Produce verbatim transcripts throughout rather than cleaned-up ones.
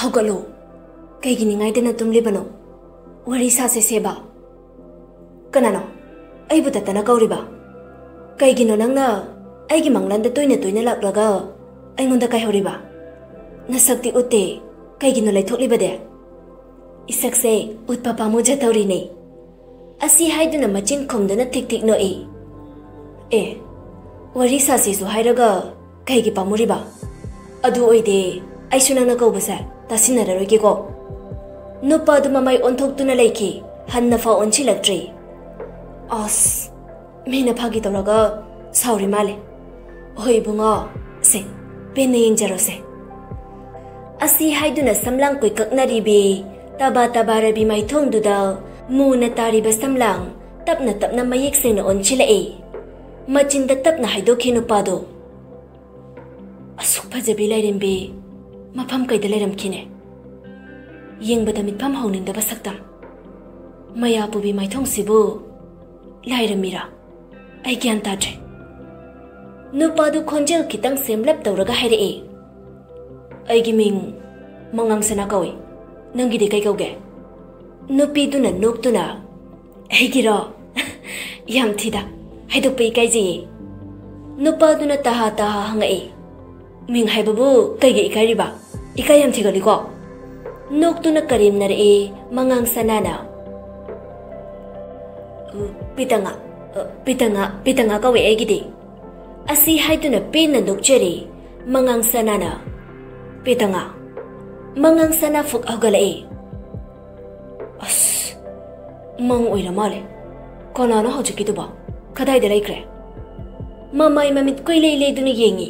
ꯍꯧꯒꯠꯂꯨ꯫ ꯀꯩꯒꯤ ꯅꯤꯡꯉꯥꯏꯗꯅ ꯇꯨꯝꯂꯤꯕꯅꯣ? ꯋꯥꯔꯤ ꯁꯥꯁꯦ ꯁꯦꯕꯥ꯫ ꯀꯅꯥꯅꯣ ꯑꯩꯕꯨ ꯇꯠꯇꯅ ꯀꯧꯔꯤꯕ? ꯀꯩꯒꯤꯅꯣ ꯅꯪꯅ ꯑꯩꯒꯤ ꯃꯪꯂꯥꯟꯗ ꯇꯣꯏꯅ ꯇꯣꯏꯅ ꯂꯥꯛꯂꯒ ꯑꯩꯉꯣꯟꯗ ꯀꯥꯏꯍꯧꯔꯤꯕ? ꯅꯁꯛꯇꯤ ꯎꯠꯇꯦ, ꯀꯩꯒꯤꯅꯣ ꯂꯩꯊꯣꯛꯂꯤꯕꯗꯤ? ꯏꯁꯛꯁꯦ ꯎꯠꯄ ꯄꯥꯝꯃꯨꯖ ꯇꯧꯔꯤꯅꯦ꯫ ꯑꯁꯤ ꯍꯥꯏꯗꯨꯅ ꯃꯆꯤꯟ ꯈꯨꯝꯗꯨꯅ ꯊꯤꯛ ꯊꯤꯛ ꯅꯣꯛꯏ꯫ ꯑꯦ, ꯋꯥꯔꯤ ꯁꯥꯁꯤꯁꯨ ꯍꯥꯏꯔꯒ ꯀꯩꯒꯤ ꯄꯥꯝꯃꯨꯔꯤꯕ? ꯑꯗꯨ ꯑꯣꯏꯗꯦ, ꯑꯩꯁꯨ ꯅꯪꯅ ꯀꯧꯕꯁꯦ ꯇꯥꯁꯤꯟꯅꯔꯔꯣꯏꯒꯦꯀꯣ꯫ ꯅꯨꯄꯥꯗꯨ ꯃꯃꯥꯏ ꯑꯣꯟꯊꯣꯛꯇꯨꯅ ꯂꯩꯈꯤ, ꯍꯟꯅ ꯐꯥꯎ ꯑꯣꯟꯁꯤꯜꯂꯛꯇ꯭ꯔꯤ꯫ ꯑꯁ, ꯃꯤꯅ ꯐꯥꯒꯤ ꯇꯧꯔꯒ ꯁꯥꯎꯔꯤ ꯃꯥꯜꯂꯦ꯫ ꯍꯣꯏ ꯏꯕꯨꯡꯉꯣ, ꯁꯦ, ꯄꯦꯟꯅ ꯌꯦꯡꯖꯔꯣꯁꯦ꯫ ꯑꯁꯤ ꯍꯥꯏꯗꯨꯅ ꯁꯝꯂꯥꯡ ꯀꯣꯏꯀꯛꯅꯔꯤꯕꯤ ꯇꯕꯥ ꯇꯕꯥꯔꯕꯤ ꯃꯥꯏꯊꯣꯡꯗꯨꯗ ꯃꯨꯅ ꯇꯥꯔꯤꯕ ꯁꯝꯂꯥꯡ ꯇꯞꯅ ꯇꯞꯅ ꯃꯌꯦꯛ ꯁꯦꯡꯅ ꯑꯣꯟꯁꯤꯜꯂꯛꯏ꯫ ꯃꯆꯤꯟꯗ ꯇꯞꯅ ꯍꯥꯏꯗꯣꯛꯈꯤ ꯅꯨꯄꯥꯗꯣ꯫ ꯑꯁꯨꯛ ꯐꯖꯕꯤ ꯂꯥꯏꯔꯦꯝꯕꯤ ꯃꯐꯝ ꯀꯩꯗ ꯂꯩꯔꯝꯈꯤꯅꯦ? ꯌꯦꯡꯕꯗ ꯃꯤꯠꯐꯝ ꯍꯧꯅꯤꯡꯗꯕ ꯁꯛꯇꯝ꯫ ꯃꯌꯥꯄꯨꯕꯤ ꯃꯥꯏꯊꯣꯡꯁꯤꯕꯨ ꯂꯥꯏꯔꯝꯃꯤꯔꯥ? ꯑꯩ ꯒ꯭ꯌꯥꯟ ꯇꯥꯗ꯭ꯔꯦ꯫ ꯅꯨꯄꯥꯗꯨ ꯈꯣꯟꯖꯦꯜ ꯈꯤꯇꯪ ꯁꯦꯝꯂꯞ ꯇꯧꯔꯒ ꯍꯥꯏꯔꯛꯏ꯫ ꯑꯩꯒꯤ ꯃꯤꯡ ꯃꯉꯥꯡ ꯁꯅꯥ ꯀꯧꯏ꯫ ꯅꯪꯒꯤꯗꯤ ꯀꯩ ꯀꯧꯒꯦ? ꯅꯨꯄꯤꯗꯨꯅ ꯅꯣꯛꯇꯨꯅ, ꯑꯩꯒꯤꯔꯣ? ꯌꯥꯝ ꯊꯤꯗ, ꯍꯥꯏꯗꯣꯛꯄ ꯏꯀꯥꯏꯖꯩꯌꯦ꯫ ꯅꯨꯄꯥꯗꯨꯅ ꯇꯍꯥ ꯇꯍꯥ ꯍꯪꯉꯛꯏ꯫ ꯃꯤꯡ ꯍꯥꯏꯕꯕꯨ ꯀꯩꯒꯤ ꯏꯀꯥꯏꯔꯤꯕ? ꯏꯀꯥꯏ ꯌꯥꯝ ꯊꯤꯒꯜꯂꯤꯀꯣ꯫ ꯅꯣꯛꯇꯨꯅ ꯀꯔꯦꯝꯅꯔꯛꯏ ꯃꯉꯥꯡ ꯁꯅꯥꯅ꯫ ꯎ, ꯄꯤꯇꯉꯥ, ꯎ, ꯄꯤꯇꯉꯥ, ꯄꯤꯇꯉꯥ ꯀꯧꯋꯦ ꯑꯩꯒꯤꯗꯤ꯫ ꯑꯁꯤ ꯍꯥꯏꯗꯨꯅ ꯄꯦꯟꯅ ꯅꯣꯛꯆꯔꯤ ꯃꯉꯥꯡ ꯁꯅꯥꯅ꯫ ꯄꯤꯇꯉꯥ꯫ ꯃꯉꯥꯡ ꯁꯅꯥ ꯐꯨꯛ ꯍꯧꯒꯠꯂꯛꯏ꯫ ꯑꯁ, ꯃꯪ ꯑꯣꯏꯔ ꯃꯥꯜꯂꯦ꯫ ꯀꯅꯥꯅꯣ ꯍꯧꯖꯤꯛꯀꯤꯗꯨꯕꯣ? ꯀꯗꯥꯏꯗ ꯂꯩꯈ꯭ꯔꯦ? ꯃꯃꯥꯏ ꯃꯃꯤꯠ ꯀꯣꯏꯂꯩ ꯂꯩꯗꯨꯅ ꯌꯦꯡꯉꯤ꯫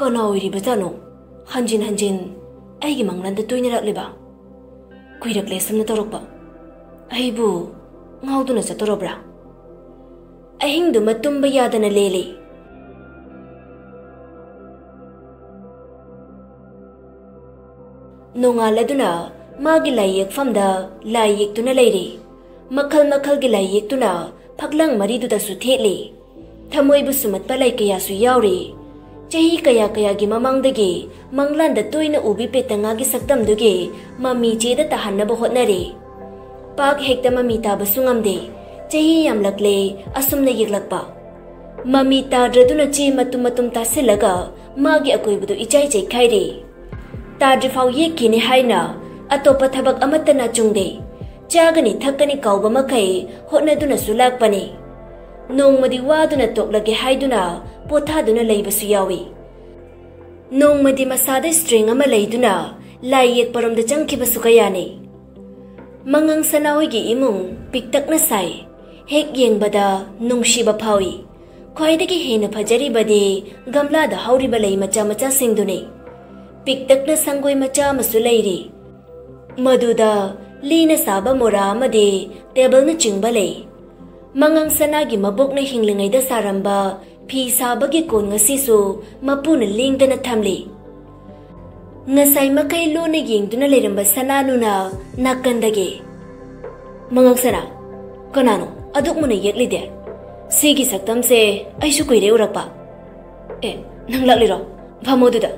ꯀꯅꯥ ꯑꯣꯏꯔꯤꯕꯖꯥꯠꯅꯣ? ꯍꯟꯖꯤꯟ ꯍꯟꯖꯤꯟ ꯑꯩꯒꯤ ꯃꯪꯂꯥꯟꯗ ꯇꯣꯏꯅꯔꯛꯂꯤꯕ? ꯀꯨꯏꯔꯛꯂꯦ ꯁꯨꯝꯅ ꯇꯧꯔꯛꯄ꯫ ꯑꯩꯕꯨ ꯉꯥꯎꯗꯨꯅ ꯆꯠꯇꯣꯔꯕ꯭ꯔꯥ? ꯑꯍꯤꯡꯗꯨꯃ ꯇꯨꯝꯕ ꯌꯥꯗꯅ ꯂꯦꯜꯂꯤ꯫ ꯅꯣꯡꯉꯥꯜꯂꯗꯨꯅ ꯃꯥꯒꯤ ꯂꯥꯏ ꯌꯦꯛꯐꯝꯗ ꯂꯥꯏ ꯌꯦꯛꯇꯨꯅ ꯂꯩꯔꯤ꯫ ꯃꯈꯜ ꯃꯈꯜꯒꯤ ꯂꯥꯏ ꯌꯦꯛꯇꯨꯅ ꯐꯛꯂꯥꯡ ꯃꯔꯤꯗꯨꯗꯁꯨ ꯊꯦꯠꯂꯤ꯫ ꯊꯃꯣꯏꯕꯨ ꯁꯨꯝꯍꯠꯄ ꯂꯩ ꯀꯌꯥꯁꯨ ꯌꯥꯎꯔꯤ꯫ ꯆꯍꯤ ꯀꯌꯥ ꯀꯌꯥꯒꯤ ꯃꯃꯥꯡꯗꯒꯤ ꯃꯪꯂꯥꯟꯗ ꯇꯣꯏꯅ ꯎꯕꯤ ꯄꯦꯇꯪꯉꯥꯒꯤ ꯁꯛꯇꯝꯗꯨꯒꯤ ꯃꯃꯤ ꯆꯦꯗ ꯇꯥꯍꯟꯅꯕ ꯍꯣꯠꯅꯔꯤ꯫ ꯄꯥꯛ ꯍꯦꯛꯇ ꯃꯃꯤ ꯇꯥꯕꯁꯨ ꯉꯝꯗꯦ꯫ ꯆꯍꯤ ꯌꯥꯝꯂꯛꯂꯦ ꯑꯁꯨꯝꯅ ꯌꯦꯛꯂꯛꯄ꯫ ꯃꯃꯤ ꯇꯥꯗ꯭ꯔꯗꯨꯅ ꯆꯦ ꯃꯇꯨꯝ ꯃꯇꯨꯝ ꯇꯥꯁꯤꯜꯂꯒ ꯃꯥꯒꯤ ꯑꯀꯣꯏꯕꯗꯨ ꯏꯆꯥꯏ ꯆꯩꯈꯥꯏꯔꯤ꯫ ꯇꯥꯗ꯭ꯔꯤꯐꯥꯎ ꯌꯦꯛꯈꯤꯅꯤ ꯍꯥꯏꯅ ꯑꯇꯣꯞꯄ ꯊꯕꯛ ꯑꯃꯠꯇ ꯅꯥꯆꯨꯡꯗꯦ꯫ ꯆꯥꯒꯅꯤ ꯊꯛꯀꯅꯤ ꯀꯥꯎꯕ ꯃꯈꯩ ꯍꯣꯠꯅꯗꯨꯅꯁꯨ ꯂꯥꯛꯄꯅꯤ꯫ ꯅꯣꯡꯃꯗꯤ ꯋꯥꯗꯨꯅ ꯇꯣꯛꯂꯒꯦ ꯍꯥꯏꯗꯨꯅ ꯄꯣꯊꯥꯗꯨꯅ ꯂꯩꯕꯁꯨ ꯌꯥꯎꯏ꯫ ꯅꯣꯡꯃꯗꯤ ꯃꯁꯥꯗ ꯁ꯭ꯇ꯭ꯔꯤꯡ ꯑꯃ ꯂꯩꯗꯨꯅ ꯂꯥꯏ ꯌꯦꯛꯄꯔꯣꯝꯗ ꯆꯪꯈꯤꯕꯁꯨ ꯀꯌꯥꯅꯤ꯫ ꯃꯉꯥꯡ ꯁꯅꯥ ꯍꯣꯏꯒꯤ ꯏꯃꯨꯡ ꯄꯤꯛꯇꯛꯅ ꯁꯥꯏ꯫ ꯍꯦꯛ ꯌꯦꯡꯕꯗ ꯅꯨꯡꯁꯤꯕ ꯐꯥꯎꯏ꯫ ꯈ꯭ꯋꯥꯏꯗꯒꯤ ꯍꯦꯟꯅ ꯐꯖꯔꯤꯕꯗꯤ ꯒꯝꯂꯥꯗ ꯍꯧꯔꯤꯕ ꯂꯩ ꯃꯆꯥ ꯃꯆꯥꯁꯤꯡꯗꯨꯅꯤ꯫ ꯄꯤꯛꯇꯛꯅ ꯁꯪꯒꯣꯏ ꯃꯆꯥ ꯑꯃꯁꯨ ꯂꯩꯔꯤ꯫ ꯃꯗꯨꯗ ꯂꯤꯅ ꯁꯥꯕ ꯃꯣꯔꯥ ꯑꯃꯗꯤ ꯇꯦꯕꯜꯅꯆꯤꯡꯕ ꯂꯩ꯫ ꯃꯉꯥꯡ ꯁꯅꯥꯒꯤ ꯃꯕꯣꯛꯅ ꯍꯤꯡꯂꯤꯉꯩꯗ ꯁꯥꯔꯝꯕ ꯐꯤ ꯁꯥꯕꯒꯤ ꯀꯣꯟ ꯉꯁꯤꯁꯨ ꯃꯄꯨꯅ ꯂꯦꯡꯗꯅ ꯊꯝꯂꯤ꯫ ꯉꯁꯥꯏ ꯃꯈꯩ ꯂꯣꯟꯅ ꯌꯦꯡꯗꯨꯅ ꯂꯩꯔꯝꯕ ꯁꯅꯥꯅꯨꯅ ꯅꯥꯀꯟꯗꯒꯤ, "ꯃꯉꯥꯡ ꯁꯅꯥ, ꯀꯅꯥꯅꯣ ꯑꯗꯨꯛ ꯃꯨꯟꯅ ꯌꯦꯛꯂꯤꯗꯦ? ꯁꯤꯒꯤ ꯁꯛꯇꯝꯁꯦ ꯑꯩꯁꯨ ꯀꯨꯏꯔꯦ ꯎꯔꯛꯄ꯫ ꯑꯦ, ꯅꯪ ꯂꯥꯛꯂꯤꯔꯣ? ꯐꯝꯃꯣ ꯑꯗꯨꯗ꯫"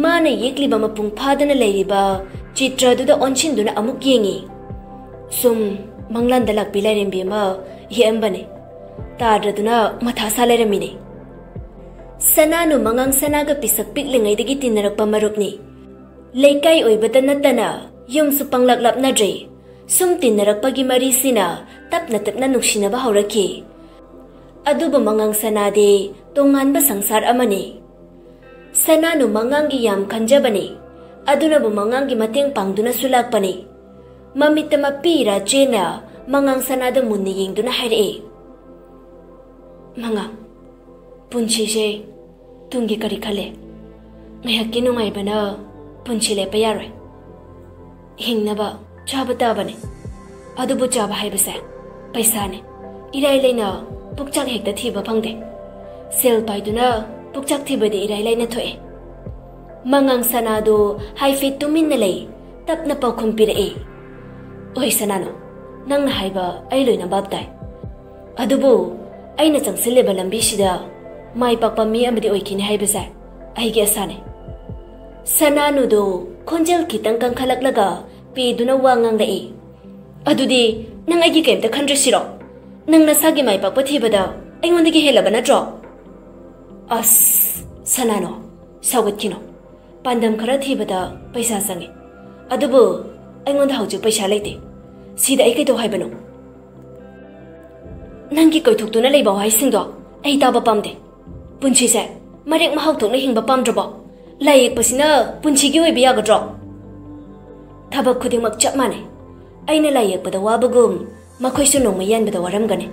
ꯃꯥꯅ ꯌꯦꯛꯂꯤꯕ ꯃꯄꯨꯡ ꯐꯥꯗꯅ ꯂꯩꯔꯤꯕ ꯆꯤꯇ꯭ꯔꯗꯨꯗ ꯑꯣꯟꯁꯤꯟꯗꯨꯅ ꯑꯃꯨꯛ ꯌꯦꯡꯉꯤ꯫ ꯁꯨꯝ ꯃꯪꯂꯥꯟꯗ ꯂꯥꯛꯄꯤ ꯂꯥꯏꯔꯦꯝꯕꯤ ꯑꯃ ꯌꯦꯛꯑꯝꯕꯅꯦ꯫ ꯇꯥꯗ꯭ꯔꯗꯨꯅ ꯃꯊꯥ ꯁꯥ ꯂꯩꯔꯝꯃꯤꯅꯦ꯫ ꯁꯅꯥꯅꯨ ꯃꯉꯥꯡ ꯁꯅꯥꯒ ꯄꯤꯁꯛ ꯄꯤꯛꯂꯤꯉꯩꯗꯒꯤ ꯇꯤꯟꯅꯔꯛꯄ ꯃꯔꯨꯞꯅꯤ꯫ ꯂꯩꯀꯥꯏ ꯑꯣꯏꯕꯗ ꯅꯠꯇꯅ ꯌꯨꯝꯁꯨ ꯄꯪꯂꯥꯞ ꯂꯥꯞꯅꯗ꯭ꯔꯦ꯫ ꯁꯨꯝ ꯇꯤꯟꯅꯔꯛꯄꯒꯤ ꯃꯔꯤꯁꯤꯅ ꯇꯞꯅ ꯇꯞꯅ ꯅꯨꯡꯁꯤꯅꯕ ꯍꯧꯔꯛꯈꯤ꯫ ꯑꯗꯨꯕꯨ ꯃꯉꯥꯡ ꯁꯅꯥꯗꯤ ꯇꯣꯉꯥꯟꯕ ꯁꯪꯁꯥꯔ ꯑꯃꯅꯤ꯫ ꯁꯅꯥꯅꯨ ꯃꯉꯥꯡꯒꯤ ꯌꯥꯝ ꯈꯟꯖꯕꯅꯤ꯫ ꯑꯗꯨꯅꯕꯨ ꯃꯉꯥꯡꯒꯤ ꯃꯇꯦꯡ ꯄꯥꯡꯗꯨꯅꯁꯨ ꯂꯥꯛꯄꯅꯤ꯫ ꯃꯃꯤꯠꯇ ꯃꯄꯤ ꯏꯔꯥ ꯆꯦꯅ ꯃꯉꯥꯡ ꯁꯅꯥꯗ ꯃꯨꯟꯅ ꯌꯦꯡꯗꯨꯅ ꯍꯥꯏꯔꯛꯏ, "ꯃꯉꯥꯡ, ꯄꯨꯟꯁꯤꯁꯦ ꯇꯨꯡꯒꯤ ꯀꯔꯤ ꯈꯜꯂꯦ? ꯉꯥꯏꯍꯥꯛꯀꯤ ꯅꯨꯡꯉꯥꯏꯕꯅ ꯄꯨꯟꯁꯤ ꯂꯦꯞꯄ ꯌꯥꯔꯣꯏ꯫ ꯍꯤꯡꯅꯕ ꯆꯥꯕ ꯇꯥꯕꯅꯤ꯫ ꯑꯗꯨꯕꯨ ꯆꯥꯕ ꯍꯥꯏꯕꯁꯦ ꯄꯩꯁꯥꯅꯤ꯫ ꯏꯔꯥꯏ ꯂꯩꯅ ꯄꯨꯛꯆꯥꯛ ꯍꯦꯛꯇ ꯊꯤꯕ ꯐꯪꯗꯦ꯫ ꯁꯦꯜ ꯄꯥꯏꯗꯨꯅ ꯄꯨꯛꯆꯥꯛ ꯊꯤꯕꯗꯤ ꯏꯔꯥꯏ ꯂꯥꯏꯅ ꯊꯣꯛꯑꯦ꯫" ꯃꯉꯥꯡ ꯁꯅꯥꯗꯨ ꯍꯥꯏꯐꯦꯠ ꯇꯨꯃꯤꯟꯅ ꯂꯩ꯫ ꯇꯞꯅ ꯄꯥꯎꯈꯨꯝ ꯄꯤꯔꯛꯏ, "ꯑꯣꯏ ꯁꯅꯥꯅꯨ, ꯅꯪꯅ ꯍꯥꯏꯕ ꯑꯩ ꯂꯣꯏꯅ ꯚꯥꯞ ꯇꯥꯏ꯫ ꯑꯗꯨꯕꯨ ꯑꯩꯅ ꯆꯪꯁꯤꯜꯂꯤꯕ ꯂꯝꯕꯤꯁꯤꯗ ꯃꯥꯏ ꯄꯥꯛꯄ ꯃꯤ ꯑꯃꯗꯤ ꯑꯣꯏꯈꯤꯅꯤ ꯍꯥꯏꯕꯁꯦ ꯑꯩꯒꯤ ꯑꯁꯥꯅꯦ꯫ ꯁꯅꯥꯅꯨꯗꯨ ꯈꯣꯟꯖꯦꯜ ꯈꯤꯇꯪ ꯀꯟꯈꯠꯂꯛꯂꯒ ꯄꯦꯗꯨꯅ ꯋꯥ ꯉꯥꯡꯂꯛꯏ꯫ ꯑꯗꯨꯗꯤ ꯅꯪ ꯑꯩꯒꯤ ꯀꯩꯝꯇ ꯈꯟꯗ꯭ꯔꯤꯁꯤꯔꯣ? ꯅꯪ ꯅꯁꯥꯒꯤ ꯃꯥꯏ ꯄꯥꯛꯄ ꯊꯤꯕꯗ ꯑꯩꯉꯣꯟꯗꯒꯤ ꯍꯦꯜꯂꯕ ꯅꯠꯇ꯭ꯔꯣ? ꯑꯁ, ꯁꯅꯥꯅꯣ, ꯁꯥꯎꯒꯠꯈꯤꯅꯣ꯫ ꯄꯥꯟꯗꯝ ꯈꯔ ꯊꯤꯕꯗ ꯄꯩꯁꯥ ꯆꯪꯉꯤ꯫ ꯑꯗꯨꯕꯨ ꯑꯩꯉꯣꯟꯗ ꯍꯧꯖꯤꯛ ꯄꯩꯁꯥ ꯂꯩꯇꯦ꯫ ꯁꯤꯗ ꯑꯩ ꯀꯩꯗꯧ ꯍꯥꯏꯕꯅꯣ? ꯅꯪꯒꯤ ꯀꯣꯏꯊꯣꯛꯇꯨꯅ ꯂꯩꯕ ꯋꯥꯍꯩꯁꯤꯡꯗꯣ ꯑꯩ ꯇꯥꯕ ꯄꯥꯝꯗꯦ꯫ ꯄꯨꯟꯁꯤꯁꯦ ꯃꯔꯦꯛ ꯃꯍꯥꯎ ꯊꯣꯛꯅ ꯍꯤꯡꯕ ꯄꯥꯝꯗ꯭ꯔꯕꯣ? ꯂꯥꯏ ꯌꯦꯛꯄꯁꯤꯅ ꯄꯨꯟꯁꯤꯒꯤ ꯑꯣꯏꯕ ꯌꯥꯒꯗ꯭ꯔꯣ? ꯊꯕꯛ ꯈꯨꯗꯤꯡꯃꯛ ꯆꯞ ꯃꯥꯟꯅꯩ꯫ ꯑꯩꯅ ꯂꯥꯏ ꯌꯦꯛꯄꯗ ꯋꯥꯕꯒꯨꯝ, ꯃꯈꯣꯏꯁꯨ ꯅꯣꯡꯃ ꯌꯥꯟꯕꯗ ꯋꯥꯔꯝꯒꯅꯤ꯫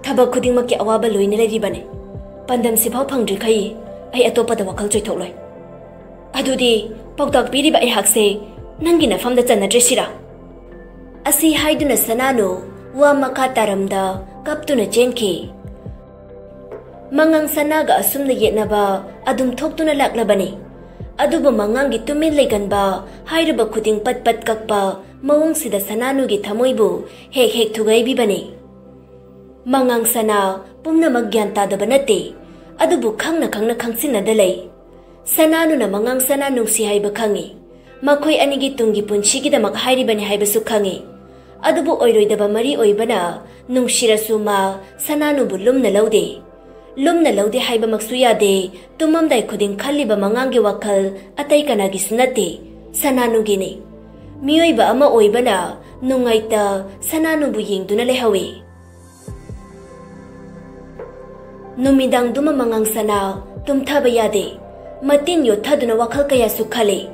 ꯊꯕꯛ ꯈꯨꯗꯤꯡꯃꯛꯀꯤ ꯑꯋꯥꯕ ꯂꯣꯏꯅ ꯂꯩꯔꯤꯕꯅꯤ꯫ ꯄꯥꯟꯗꯝꯁꯤꯐꯥꯎ ꯐꯪꯗ꯭ꯔꯤꯈꯩ ꯑꯩ ꯑꯇꯣꯞꯄꯗ ꯋꯥꯈꯜ ꯆꯣꯏꯊꯣꯛꯂꯣꯏ꯫ ꯑꯗꯨꯗꯤ ꯄꯥꯎꯇꯥꯛ ꯄꯤꯔꯤꯕ ꯑꯩꯍꯥꯛꯁꯦ ꯅꯪꯒꯤ ꯅꯐꯝꯗ ꯆꯟꯅꯗ꯭ꯔꯦ ꯁꯤꯔꯥ? ꯑꯁꯤ ꯍꯥꯏꯗꯨꯅ ꯁꯅꯥꯅꯨ ꯋꯥ ꯃꯈꯥ ꯇꯥꯔꯝꯗ ꯀꯞꯇꯨꯅ ꯆꯦꯟꯈꯤ꯫ ꯃꯉꯥꯡ ꯁꯅꯥꯒ ꯑꯁꯨꯝꯅ ꯌꯦꯠꯅꯕ ꯑꯗꯨꯝ ꯊꯣꯛꯇꯨꯅ ꯂꯥꯛꯂꯕꯅꯤ꯫ ꯑꯗꯨꯕꯨ ꯃꯉꯥꯡꯒꯤ ꯇꯨꯃꯤꯟ ꯂꯩꯒꯟꯕ, ꯍꯥꯏꯔꯨꯕ ꯈꯨꯗꯤꯡ ꯄꯠ ꯄꯠ ꯀꯛꯄ ꯃꯑꯣꯡꯁꯤꯗ ꯁꯅꯥꯅꯨꯒꯤ ꯊꯃꯣꯏꯕꯨ ꯍꯦꯛ ꯍꯦꯛ ꯊꯨꯒꯥꯏꯕꯤꯕꯅꯤ꯫ ꯃꯉꯥꯡ ꯁꯅꯥ ꯄꯨꯝꯅꯃꯛ ꯒ꯭ꯌꯥꯟ ꯇꯥꯗꯕ ꯅꯠꯇꯦ, ꯑꯗꯨꯕꯨ ꯈꯪꯅ ꯈꯪꯅ ꯈꯪꯁꯤꯟꯅꯗ ꯂꯩ꯫ ꯁꯅꯥꯅꯨꯅ ꯃꯉꯥꯡ ꯁꯅꯥ ꯅꯨꯡꯁꯤ ꯍꯥꯏꯕ ꯈꯪꯏ꯫ ꯃꯈꯣꯏ ꯑꯅꯤꯒꯤ ꯇꯨꯡꯒꯤ ꯄꯨꯟꯁꯤꯒꯤꯗꯃꯛ ꯍꯥꯏꯔꯤꯕꯅꯤ ꯍꯥꯏꯕꯁꯨ ꯈꯪꯏ꯫ ꯑꯗꯨꯕꯨ ꯑꯣꯏꯔꯣꯏꯗꯕ ꯃꯔꯤ ꯑꯣꯏꯕꯅ ꯅꯨꯡꯁꯤꯔꯁꯨ ꯃꯥ ꯁꯅꯥꯅꯨꯕꯨ ꯂꯨꯝꯅ ꯂꯧꯗꯦ꯫ ꯂꯨꯝꯅ ꯂꯧꯗꯦ ꯍꯥꯏꯕꯃꯛꯁꯨ ꯌꯥꯗꯦ꯫ ꯇꯨꯝꯃꯝꯗꯥꯏ ꯈꯨꯗꯤꯡ ꯈꯜꯂꯤꯕ ꯃꯉꯥꯡꯒꯤ ꯋꯥꯈꯜ ꯑꯇꯩ ꯀꯅꯥꯒꯤꯁꯨ ꯅꯠꯇꯦ, ꯁꯅꯥꯅꯨꯒꯤꯅꯤ꯫ ꯃꯤꯑꯣꯏꯕ ꯑꯃ ꯑꯣꯏꯕꯅ ꯅꯨꯡꯉꯥꯏꯇ ꯁꯅꯥꯅꯨꯕꯨ ꯌꯦꯡꯗꯨꯅ ꯂꯩꯍꯧꯏ꯫ ꯅꯨꯃꯤꯗꯥꯡꯗꯨꯃ ꯃꯉꯥꯡ ꯁꯅꯥ ꯇꯨꯝꯊꯕ ꯌꯥꯗꯦ꯫ ꯃꯇꯤꯟ ꯌꯣꯠꯊꯗꯨꯅ ꯋꯥꯈꯜ ꯀꯌꯥꯁꯨ ꯈꯜꯂꯤ꯫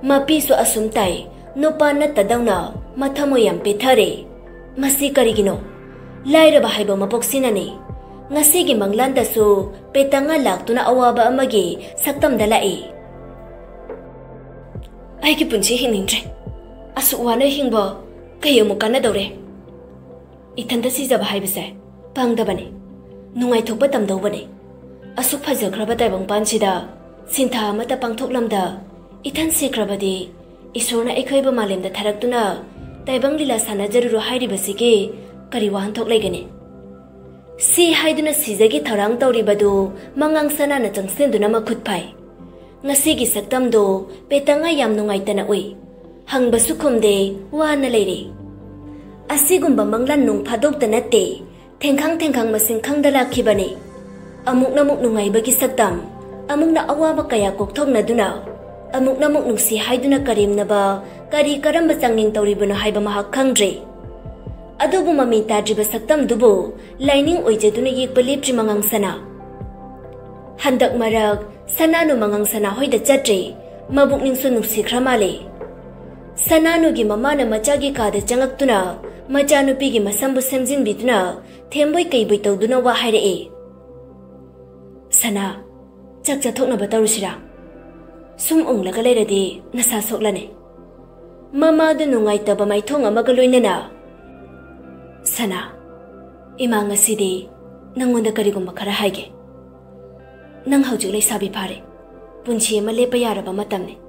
ꯃꯄꯤꯁꯨ ꯑꯁꯨꯝ ꯇꯥꯏ, ꯅꯨꯄꯥ ꯅꯠꯇꯗꯧꯅ ꯃꯊꯃꯣꯏ ꯌꯥꯝ ꯄꯦꯊꯔꯦ꯫ ꯃꯁꯤ ꯀꯔꯤꯒꯤꯅꯣ? ꯂꯥꯏꯔꯕ ꯍꯥꯏꯕ ꯃꯄꯣꯛꯁꯤꯅꯅꯤ꯫ ꯉꯁꯤꯒꯤ ꯃꯪꯂꯥꯟꯗꯁꯨ ꯄꯦꯇꯪꯒ ꯂꯥꯛꯇꯨꯅ ꯑꯋꯥꯕ ꯑꯃꯒꯤ ꯁꯛꯇꯝꯗ ꯂꯥꯛꯏ꯫ ꯑꯩꯒꯤ ꯄꯨꯟꯁꯤ ꯍꯤꯡꯅꯤꯡꯗ꯭ꯔꯦ꯫ ꯑꯁꯨꯛ ꯋꯥꯅ ꯍꯤꯡꯕ ꯀꯩ ꯑꯃꯨꯛ ꯀꯥꯟꯅꯗꯧꯔꯦ? ꯏꯊꯟꯇ ꯁꯤꯖꯕ ꯍꯥꯏꯕꯁꯦ ꯄꯪꯗꯕꯅꯤ꯫ ꯅꯨꯡꯉꯥꯏꯊꯣꯛꯄ ꯇꯝꯗꯧꯕꯅꯤ꯫ ꯑꯁꯨꯛ ꯐꯖꯈ꯭ꯔꯕ ꯇꯥꯏꯕꯪꯄꯥꯟꯁꯤꯗ ꯁꯤꯟꯊꯥ ꯑꯃꯠꯇ ꯄꯥꯡꯊꯣꯛꯂꯝꯗ ꯏꯊꯟ ꯁꯤꯈ꯭ꯔꯕꯗꯤ ꯏꯁꯣꯔꯅ ꯑꯩꯈꯣꯏꯕꯨ ꯃꯥꯂꯦꯝꯗ ꯊꯥꯔꯛꯇꯨꯅ ꯇꯥꯏꯕꯪ ꯂꯤꯂꯥ ꯁꯥꯟꯅꯖꯔꯨꯔꯣ ꯍꯥꯏꯔꯤꯕꯁꯤꯒꯤ ꯀꯔꯤ ꯋꯥꯍꯟꯊꯣꯛ ꯂꯩꯒꯅꯤ? ꯁꯤ ꯍꯥꯏꯗꯨꯅ ꯁꯤꯖꯒꯤ ꯊꯧꯔꯥꯡ ꯇꯧꯔꯤꯕꯗꯨ ꯃꯉꯥꯡ ꯁꯅꯥꯅ ꯆꯪꯁꯤꯟꯗꯨꯅ ꯃꯈꯨꯠ ꯐꯥꯏ꯫ ꯉꯁꯤꯒꯤ ꯁꯛꯇꯝꯗꯨ ꯄꯦꯇꯪꯉꯥ ꯌꯥꯝ ꯅꯨꯡꯉꯥꯏꯇꯅ ꯎꯏ꯫ ꯍꯪꯕꯁꯨ ꯈꯨꯝꯗꯦ, ꯋꯥꯅ ꯂꯩꯔꯦ꯫ ꯑꯁꯤꯒꯨꯝꯕ ꯃꯪꯂꯥꯟ ꯅꯣꯡ ꯐꯥꯗꯣꯛꯇ ꯅꯠꯇꯦ, ꯊꯦꯡꯈꯥꯡ ꯊꯦꯡꯈꯥꯡ ꯃꯁꯤꯡ ꯈꯪꯗ ꯂꯥꯛꯈꯤꯕꯅꯤ꯫ ꯑꯃꯨꯛꯅ ꯑꯃꯨꯛ ꯅꯨꯡꯉꯥꯏꯕꯒꯤ ꯁꯛꯇꯝ, ꯑꯃꯨꯛꯅ ꯑꯋꯥꯕ ꯀꯌꯥ ꯀꯣꯛꯊꯣꯛꯅꯗꯨꯅ, ꯑꯃꯨꯛꯅ ꯑꯃꯨꯛ ꯅꯨꯡꯁꯤ ꯍꯥꯏꯗꯨꯅ ꯀꯔꯦꯝꯅꯕ, ꯀꯔꯤ ꯀꯔꯝꯕ ꯆꯥꯡꯌꯦꯡ ꯇꯧꯔꯤꯕꯅꯣ ꯍꯥꯏꯕ ꯃꯍꯥꯛ ꯈꯪꯗ꯭ꯔꯦ꯫ ꯑꯗꯨꯕꯨ ꯃꯃꯤ ꯇꯥꯗ꯭ꯔꯤꯕ ꯁꯛꯇꯝꯗꯨꯕꯨ ꯂꯥꯏꯅꯤꯡ ꯑꯣꯏꯖꯗꯨꯅ ꯌꯦꯛꯄ ꯂꯦꯞꯇ꯭ꯔꯤ ꯃꯉꯥꯡ ꯁꯅꯥ꯫ ꯍꯟꯗꯛ ꯃꯔꯛ ꯁꯅꯥꯅꯨ ꯃꯉꯥꯡ ꯁꯅꯥ ꯍꯣꯏꯗ ꯆꯠꯇ꯭ꯔꯦ, ꯃꯕꯨꯛꯅꯤꯡꯁꯨ ꯅꯨꯡꯁꯤꯈ꯭ꯔ ꯃꯥꯜꯂꯦ꯫ ꯁꯅꯥꯅꯨꯒꯤ ꯃꯃꯥꯅ ꯃꯆꯥꯒꯤ ꯀꯥꯗ ꯆꯪꯉꯛꯇꯨꯅ ꯃꯆꯥꯅꯨꯄꯤꯒꯤ ꯃꯁꯝꯕꯨ ꯁꯦꯝꯖꯤꯟꯕꯤꯗꯨꯅ ꯊꯦꯝꯕꯣꯏ ꯀꯩꯕꯣꯏ ꯇꯧꯗꯨꯅ ꯋꯥ ꯍꯥꯏꯔꯛꯑꯦ꯫ "ꯁꯅꯥ, ꯆꯥꯛ ꯆꯥꯊꯣꯛꯅꯕ ꯇꯧꯔꯨꯁꯤꯔꯥ? ꯁꯨꯝ ꯎꯪꯂꯒ ꯂꯩꯔꯗꯤ ꯅꯁꯥ ꯁꯣꯛꯂꯅꯤ꯫" ꯃꯃꯥꯗꯨ ꯅꯨꯡꯉꯥꯏꯇꯕ ꯃꯥꯏꯊꯣꯡ ꯑꯃꯒ ꯂꯣꯏꯅꯅ, "ꯁꯅꯥ, ꯏꯃꯥ, ꯉꯁꯤꯗꯤ ꯅꯪꯉꯣꯟꯗ ꯀꯔꯤꯒꯨꯝꯕ ꯈꯔ ꯍꯥꯏꯒꯦ꯫ ꯅꯪ ꯍꯧꯖꯤꯛ ꯂꯩꯁꯥꯕꯤ ꯐꯥꯔꯦ, ꯄꯨꯟꯁꯤ ꯑꯃ ꯂꯦꯞꯄ ꯌꯥꯔꯕ ꯃꯇꯝꯅꯤ꯫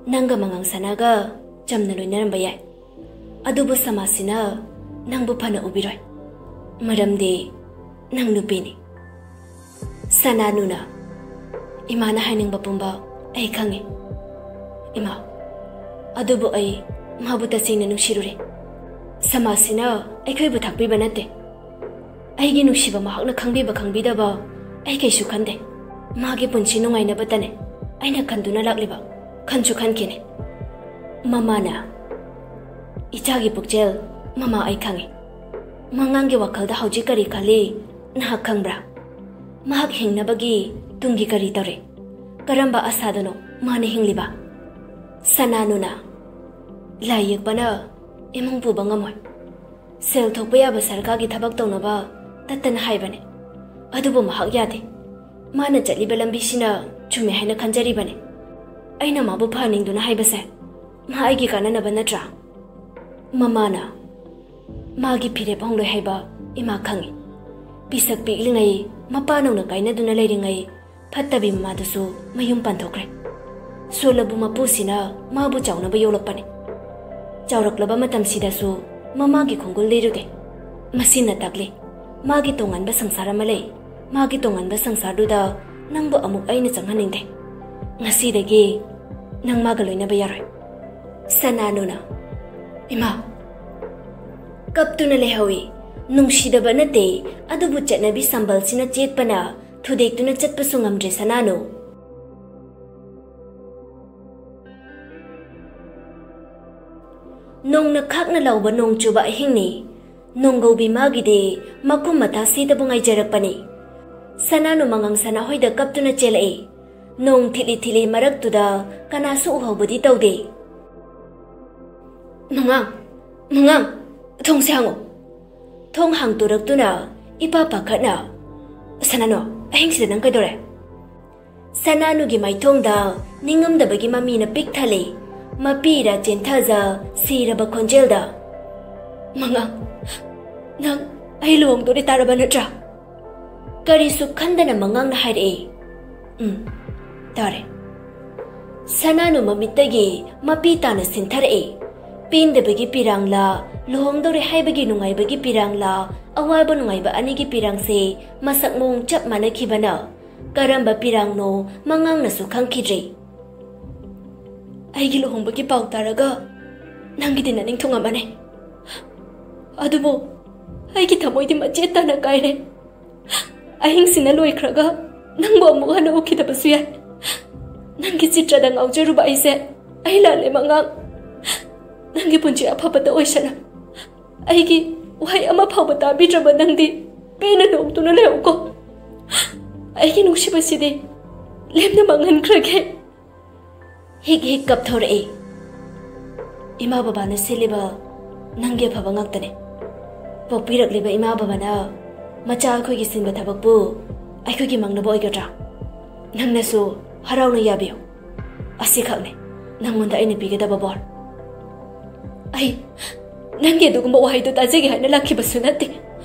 ꯅꯪꯒ ꯃꯉꯥꯡ ꯁꯅꯥꯒ ꯆꯝꯅ ꯂꯣꯏꯅꯔꯝꯕ ꯌꯥꯏ, ꯑꯗꯨꯕꯨ ꯁꯃꯥꯖꯁꯤꯅ ꯅꯪꯕꯨ ꯐꯅ ꯎꯕꯤꯔꯣꯏ, ꯃꯔꯝꯗꯤ ꯅꯪ ꯅꯨꯄꯤꯅꯤ꯫" ꯁꯅꯥꯅꯨꯅ, "ꯏꯃꯥꯅ ꯍꯥꯏꯅꯤꯡꯕ ꯄꯨꯝꯕ ꯑꯩ ꯈꯪꯉꯤ, ꯏꯃꯥ꯫ ꯑꯗꯨꯕꯨ ꯑꯩ ꯃꯥꯕꯨ ꯇꯁꯦꯡꯅ ꯅꯨꯡꯁꯤꯔꯨꯔꯦ꯫ ꯁꯃꯥꯖꯁꯤꯅ ꯑꯩꯈꯣꯏꯕꯨ ꯊꯥꯛꯄꯤꯕ ꯅꯠꯇꯦ꯫ ꯑꯩꯒꯤ ꯅꯨꯡꯁꯤꯕ ꯃꯍꯥꯛꯅ ꯈꯪꯕꯤꯕ ꯈꯪꯕꯤꯗꯕ ꯑꯩ ꯀꯩꯁꯨ ꯈꯟꯗꯦ꯫ ꯃꯥꯒꯤ ꯄꯨꯟꯁꯤ ꯅꯨꯡꯉꯥꯏꯅꯕꯇꯅꯦ ꯑꯩꯅ ꯈꯟꯗꯨꯅ ꯂꯥꯛꯂꯤꯕ, ꯈꯟꯁꯨ ꯈꯟꯈꯤꯅꯤ꯫" ꯃꯃꯥꯅ, "ꯏꯆꯥꯒꯤ ꯄꯨꯛꯆꯦꯜ ꯃꯃꯥ ꯑꯩ ꯈꯪꯉꯤ꯫ ꯃꯉꯥꯡꯒꯤ ꯋꯥꯈꯜꯗ ꯍꯧꯖꯤꯛ ꯀꯔꯤ ꯈꯜꯂꯤ ꯅꯍꯥꯛ ꯈꯪꯕ꯭ꯔꯥ? ꯃꯍꯥꯛ ꯍꯤꯡꯅꯕꯒꯤ ꯇꯨꯡꯒꯤ ꯀꯔꯤ ꯇꯧꯔꯤ? ꯀꯔꯝꯕ ꯑꯁꯥꯗꯅꯣ ꯃꯥꯅ ꯍꯤꯡꯂꯤꯕ?" ꯁꯅꯥꯅꯨꯅ, "ꯂꯥꯏ ꯌꯦꯛꯄꯅ ꯏꯃꯨꯡ ꯄꯨꯕ ꯉꯝꯃꯣꯏ꯫ ꯁꯦꯜ ꯊꯣꯛꯄ ꯌꯥꯕ ꯁꯔꯀꯥꯔꯒꯤ ꯊꯕꯛ ꯇꯧꯅꯕ ꯇꯠꯇꯅ ꯍꯥꯏꯕꯅꯦ, ꯑꯗꯨꯕꯨ ꯃꯍꯥꯛ ꯌꯥꯗꯦ꯫ ꯃꯥꯅ ꯆꯠꯂꯤꯕ ꯂꯝꯕꯤꯁꯤꯅ ꯆꯨꯝꯃꯦ ꯍꯥꯏꯅ ꯈꯟꯖꯔꯤꯕꯅꯦ꯫ ꯑꯩꯅ ꯃꯥꯕꯨ ꯐꯍꯟꯅꯤꯡꯗꯨꯅ ꯍꯥꯏꯕꯁꯦ ꯃꯥ ꯑꯩꯒꯤ ꯀꯥꯟꯅꯅꯕ ꯅꯠꯇ꯭ꯔꯥ?" ꯃꯃꯥꯅ, "ꯃꯥꯒꯤ ꯐꯤꯔꯦꯞ ꯍꯣꯡꯂꯣꯏ ꯍꯥꯏꯕ ꯏꯃꯥ ꯈꯪꯏ꯫ ꯄꯤꯁꯛ ꯄꯤꯛꯂꯤꯉꯩ ꯃꯄꯥ ꯅꯧꯅ ꯀꯥꯏꯅꯗꯨꯅ ꯂꯩꯔꯤꯉꯩ ꯐꯠꯇꯕꯤ ꯃꯃꯥꯗꯨꯁꯨ ꯃꯌꯨꯝ ꯄꯥꯟꯊꯣꯛꯈ꯭ꯔꯦ꯫ ꯁꯣꯜꯂꯕꯨ ꯃꯄꯨꯁꯤꯅ ꯃꯥꯕꯨ ꯆꯥꯎꯅꯕ ꯌꯣꯛꯂꯛꯄꯅꯤ꯫ ꯆꯥꯎꯔꯛꯂꯕ ꯃꯇꯝꯁꯤꯗꯁꯨ ꯃꯃꯥꯒꯤ ꯈꯣꯡꯒꯨꯜ ꯂꯤꯔꯨꯗꯦ꯫ ꯃꯁꯤꯅ ꯇꯥꯛꯂꯤ, ꯃꯥꯒꯤ ꯇꯣꯉꯥꯟꯕ ꯁꯪꯁꯥꯔ ꯑꯃ ꯂꯩ꯫ ꯃꯥꯒꯤ ꯇꯣꯉꯥꯟꯕ ꯁꯪꯁꯥꯔꯗꯨꯗ ꯅꯪꯕꯨ ꯑꯃꯨꯛ ꯑꯩꯅ ꯆꯪꯍꯟꯅꯤꯡꯗꯦ꯫ ꯉꯁꯤꯗꯒꯤ ꯅꯪ ꯃꯥꯒ ꯂꯣꯏꯅꯕ ꯌꯥꯔꯣꯏ꯫ ꯁꯅꯥꯅꯨꯅ, "ꯏꯃꯥ!" ꯀꯞꯇꯨꯅ ꯂꯩꯍꯧꯏ꯫ ꯅꯨꯡꯁꯤꯗꯕ ꯅꯠꯇꯦ, ꯑꯗꯨꯕꯨ ꯆꯠꯅꯕꯤ ꯁꯝꯕꯜꯁꯤꯅ ꯆꯦꯠꯄꯅ ꯊꯨꯗꯦꯛꯇꯨꯅ ꯆꯠꯄꯁꯨ ꯉꯝꯗ꯭ꯔꯦ ꯁꯅꯥꯅꯨ꯫ ꯅꯣꯡꯅ ꯈꯥꯛꯅ ꯂꯥꯎꯕ ꯅꯣꯡ ꯆꯨꯕ ꯑꯍꯤꯡꯅꯤ꯫ ꯅꯣꯡꯒꯧꯕꯤ ꯃꯥꯒꯤꯗꯤ ꯃꯈꯨꯝ ꯃꯊꯥ ꯁꯤꯗꯕꯨ ꯉꯥꯏꯖꯔꯛꯄꯅꯤ꯫ ꯁꯅꯥꯅꯨ ꯃꯉꯥꯡ ꯁꯅꯥꯍꯣꯏꯗ ꯀꯞꯇꯨꯅ ꯆꯦꯜꯂꯛꯏ꯫ ꯅꯣꯡ ꯊꯤꯠꯂꯤ ꯊꯤꯠꯂꯤ ꯃꯔꯛꯇꯨꯗ ꯀꯅꯥꯁꯨ ꯎꯍꯧꯕꯗꯤ ꯇꯧꯗꯦ꯫ "ꯃꯉꯥꯡ, ꯃꯉꯥꯡ, ꯊꯣꯡꯁꯦ ꯍꯥꯡꯉꯨ!" ꯊꯣꯡ ꯍꯥꯡꯇꯣꯔꯛꯇꯨꯅ ꯏꯄꯥ ꯄꯥꯈꯠꯅ, "ꯁꯅꯥꯅꯨ, ꯑꯍꯤꯡꯁꯤꯗ ꯅꯪ ꯀꯩꯗꯧꯔꯦ?" ꯁꯅꯥꯅꯨꯒꯤ ꯃꯥꯏꯊꯣꯡꯗ ꯅꯤꯡꯉꯝꯗꯕꯒꯤ ꯃꯃꯤꯅ ꯄꯤꯛ ꯊꯜꯂꯤ꯫ ꯃꯄꯤꯔ ꯆꯦꯟꯊꯖ ꯁꯤꯔꯕ ꯈꯣꯟꯖꯦꯜꯗ, "ꯃꯉꯥꯡ, ꯅꯪ ꯑꯩ ꯂꯨꯍꯣꯡꯗꯣꯔꯦ ꯇꯥꯔꯕ ꯅꯠꯇ꯭ꯔꯥ?" ꯀꯔꯤꯁꯨ ꯈꯟꯗꯅ ꯃꯉꯥꯡꯅ ꯍꯥꯏꯔꯛꯏ꯫ "ꯎꯝ, ꯇꯥꯔꯦ꯫" ꯁꯅꯥꯅꯨ ꯃꯃꯤꯠꯇꯒꯤ ꯃꯄꯤ ꯇꯥꯅ ꯁꯤꯟꯊꯔꯛꯏ꯫ ꯄꯦꯟꯗꯕꯒꯤ ꯄꯤꯔꯥꯡꯂꯥ, ꯂꯨꯍꯣꯡꯗꯧꯔꯦ ꯍꯥꯏꯕꯒꯤ ꯅꯨꯡꯉꯥꯏꯕꯒꯤ ꯄꯤꯔꯥꯡꯂꯥ, ꯑꯋꯥꯕ ꯅꯨꯡꯉꯥꯏꯕ ꯑꯅꯤꯒꯤ ꯄꯤꯔꯥꯡꯁꯦ ꯃꯁꯛ ꯃꯑꯣꯡ ꯆꯞ ꯃꯥꯟꯅꯈꯤꯕꯅ ꯀꯔꯝꯕ ꯄꯤꯔꯥꯡꯅꯣ ꯃꯉꯥꯡꯅꯁꯨ ꯈꯪꯈꯤꯗ꯭ꯔꯤ꯫ "ꯑꯩꯒꯤ ꯂꯨꯍꯣꯡꯕꯒꯤ ꯄꯥꯎ ꯇꯥꯔꯒ ꯅꯪꯒꯤꯗꯤ ꯅꯅꯤꯡ ꯊꯨꯡꯉꯝꯃꯅꯤ, ꯑꯗꯨꯕꯨ ꯑꯩꯒꯤ ꯊꯃꯣꯏꯗꯤ ꯃꯆꯦꯠ ꯇꯥꯅ ꯀꯥꯏꯔꯦ꯫ ꯑꯍꯤꯡꯁꯤꯅ ꯂꯣꯏꯈ꯭ꯔꯒ ꯅꯪꯕꯨ ꯑꯃꯨꯛ ꯍꯟꯅ ꯎꯈꯤꯗꯕꯁꯨ ꯌꯥꯏ꯫ ꯅꯪꯒꯤ ꯆꯤꯇ꯭ꯔꯗ ꯉꯥꯎꯖꯔꯨꯕ ꯑꯩꯁꯦ ꯑꯩ ꯂꯥꯜꯂꯦ ꯃꯉꯥꯡ꯫ ꯅꯪꯒꯤ ꯄꯨꯟꯁꯤ ꯑꯐꯕꯇ ꯑꯣꯏꯁꯅꯨ꯫ ꯑꯩꯒꯤ ꯋꯥꯍꯩ ꯑꯃ ꯐꯥꯎꯕ ꯇꯥꯕꯤꯗ꯭ꯔꯕ ꯅꯪꯗꯤ ꯄꯦꯟꯅ ꯅꯣꯛꯇꯨꯅ ꯂꯩꯍꯧꯀꯣ꯫ ꯑꯩꯒꯤ ꯅꯨꯡꯁꯤꯕꯁꯤꯗꯤ ꯂꯦꯝꯅ ꯃꯥꯡꯍꯟꯈ꯭ꯔꯒꯦ꯫" ꯍꯤꯛ ꯍꯤꯛ ꯀꯞꯊꯣꯔꯛꯏ꯫ "ꯏꯃꯥ ꯕꯕꯥꯅ ꯁꯤꯜꯂꯤꯕ ꯅꯪꯒꯤ ꯑꯐꯕ ꯉꯥꯛꯇꯅꯦ꯫ ꯄꯣꯛꯄꯤꯔꯛꯂꯤꯕ ꯏꯃꯥ ꯕꯕꯥꯅ ꯃꯆꯥ ꯑꯩꯈꯣꯏꯒꯤ ꯁꯤꯟꯕ ꯊꯕꯛꯄꯨ ꯑꯩꯈꯣꯏꯒꯤ ꯃꯪꯅꯕ ꯑꯣꯏꯒꯗ꯭ꯔꯥ? ꯅꯪꯅꯁꯨ ꯍꯔꯥꯎꯅ ꯌꯥꯕꯤꯌꯨ꯫ ꯑꯁꯤꯈꯛꯅꯤ ꯅꯪꯉꯣꯟꯗ ꯑꯩꯅ ꯄꯤꯒꯗꯕ ꯕꯣꯔ꯫" "ꯑꯩ ꯅꯪꯒꯤ ꯑꯗꯨꯒꯨꯝꯕ ꯋꯥꯍꯩꯗꯨ ꯇꯥꯖꯒꯦ ꯍꯥꯏꯅ ꯂꯥꯛꯈꯤꯕꯁꯨ ꯅꯠꯇꯦ꯫